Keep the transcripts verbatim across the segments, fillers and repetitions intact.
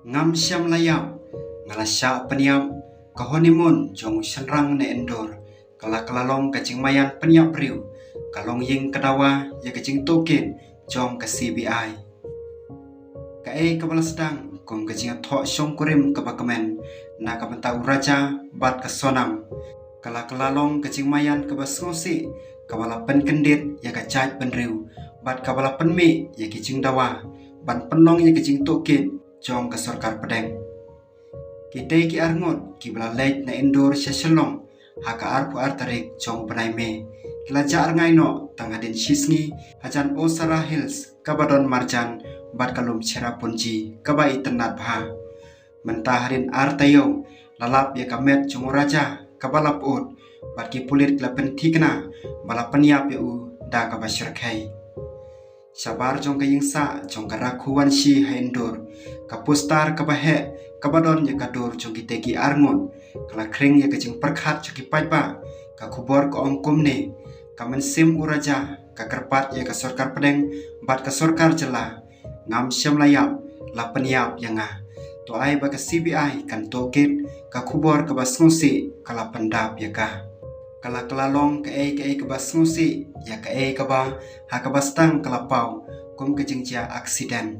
Ngam shym la ïap, nga la shah pynïap, ka honeymoon jong u shynrang na Indore, ka la ka la long ka jingmaïan pynïap briew, ka longïing ka dawa ïa ka jingtohkit jong ka C B I. Kaei kaba la sdang kum ka jingïathoh shongkurim kaba kmen na ka bynta u Raja bad ka Sonam, ka la ka la long ka jingmaïan kaba sngewsih, kaba la pynkyndit ïa ka jaitbynriew bad kaba la pynmih ïa ki jingdawa ban pynlong ïa ka jingtohkit jong ka sorkar pdeng. Kitei ki arngut kiba la leit na Indore sha Shillong ha ka arphew ar tarik jong u bnai May, ki la jah rngai noh tang hadien shisngi hajan Osara Hills kaba don marjan bad ka lum Cherrapunji kaba itynnad bha. Mynta hadien ar taïew la lap ïa ka met jong u Raja kaba la pyut bad ki pulit ki la pynthikna ba la pynïap ïa u da kaba shyrkhei. Shabar jong ka ïingsah jong ka Raghuvanshi ha Indore, ka poster kaba heh kaba don ïa ka dur jong kitei ki arngut ka la khring ïa ka jingpyrkhat jong ki paidbah. Ka khubor ka ong kumne: Ka mynsiem u Raja ka kyrpad ïa ka sorkar pdeng bad ka sorkar jylla, ngam shym la ïap, la pynïap ïa nga. To ai ba ka C B I kan tohkit, ka khubor kaba sngewsih ka la pyndap ïa ka. Ka la ka la long kaei kaei kaba sngewsih ïa kaei kaba ha kaba sdang ka la paw kum ka jingjia accident.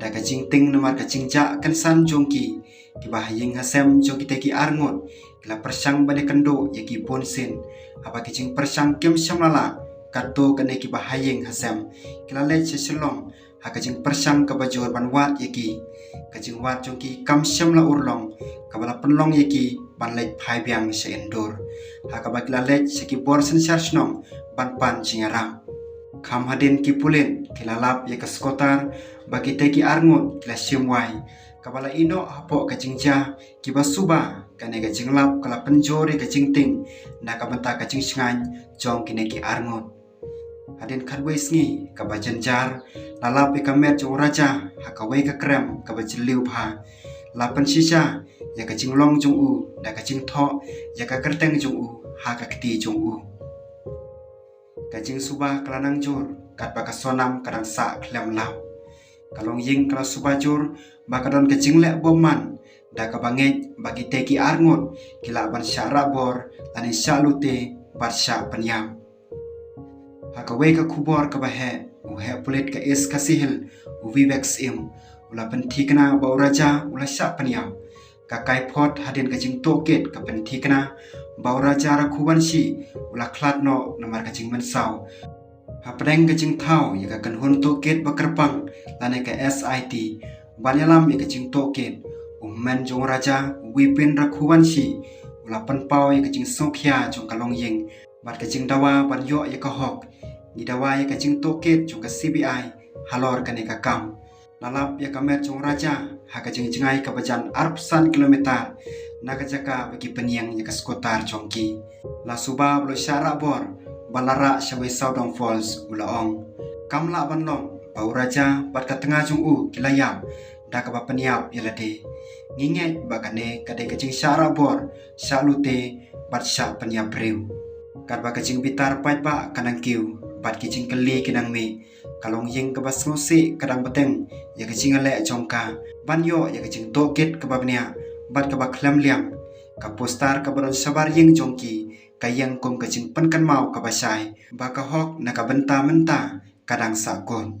Da ka jingtieng namar ka jingjia kynsan jong ki, kiba ha ïing ha sem jong kitei ki arngut ki la pyrshang ban ïakynduh ïa ki bunsien. Haba ki jingpyrshang kim shym la lah, katto katne kiba ha ïing ha sem ki la leit sha Shillong ha ka jingpyrshang kaba jur ban wad ïa ki. Ka jingwad jong ki kam shym la urlong, kaba la pynlong ïa ki ban leit phai biang sha Indore, ha kaba ki la leit sha ki bor synshar shnong ban pan jingïarap. Kham hadien ki pulit ki la lap ïa ka scooter ba kitei ki arngut ki la shim wai, kaba la ïehnoh hapoh ka jingjia kiba suba. Kane ka jinglap ka la pynjur ïa ka jingtieng na ka bynta ka jingshngaiñ jong kine ki arngut. Hadien khatwei sngi kaba jynjar, la lap ïa ka met jong u Raja ha kawei ka krem kaba jylliew bha. La pynshisha ïa ka jinglong jong u da ka jingthoh ïa ka kyrteng jong u ha ka kti jong u. Ka jingsuba ka la nang jur katba ka Sonam ka dang sah khlem lap. Ka longïing ka la suba jur ba ka don ka jingleh bymman, da kaba ngeit ba kitei ki arngut ki lah ban shah rah bor lane shah lute bad shah pynïap. Ha kawei ka khubor kaba heh, u heh pulit ka East Khasi Hills, u Vivek Syiem, u la pynthikna ba u Raja u la shah pynïap. Ka kaiphod hadien ka jingtohkit ka pynthikna ba u Raja Raghuvanshi u la khlad noh namar ka jingmynsaw. Hapdeng ka jingthaw ïa ka kynhun tohkit ba kyrpang lane ka S I T ban ïalam ïa ka jingtohkit, u hynmen jong u Raja, u Vipin Raghuvanshi, u la pynpaw ïa ka jingsngewkhia jong ka longïing bad ka jingdawa ban ïoh ïa ka hok. Ngi dawa ïa ka jingtohkit jong ka C B I halor kane ka kam. La lap ïa ka met jong u Raja ha ka jingjngai kaba jan arphew san kilometer na ka jaka ba ki pynïeng ïa ka scooter jong ki. La suba ba u la shah rah bor ba la rah sha wei Sawdong Falls, u la ong. Kam lah ban long ba u Raja bad ka tnga jong u ki la ïap da kaba pynïap ïa lade. Ngi ngeit ba kane ka dei ka jingshah rah bor, shah lute bad shah pynïap briew. Katba ka jingbitar paidbah ka nang kiew bad ki jingkylli ki nang mih, ka longïing kaba sngewsih ka dang bteng ïa ka jingïaleh jong ka ban ïoh ïa ka jingtohkit kaba bniah bad kaba khlem liang. Ka poster kaba don shabar ïing jong ki ka ïeng kum ka jingpynkynmaw kaba shai ba ka hok na ka bynta mynta ka dang sahkut.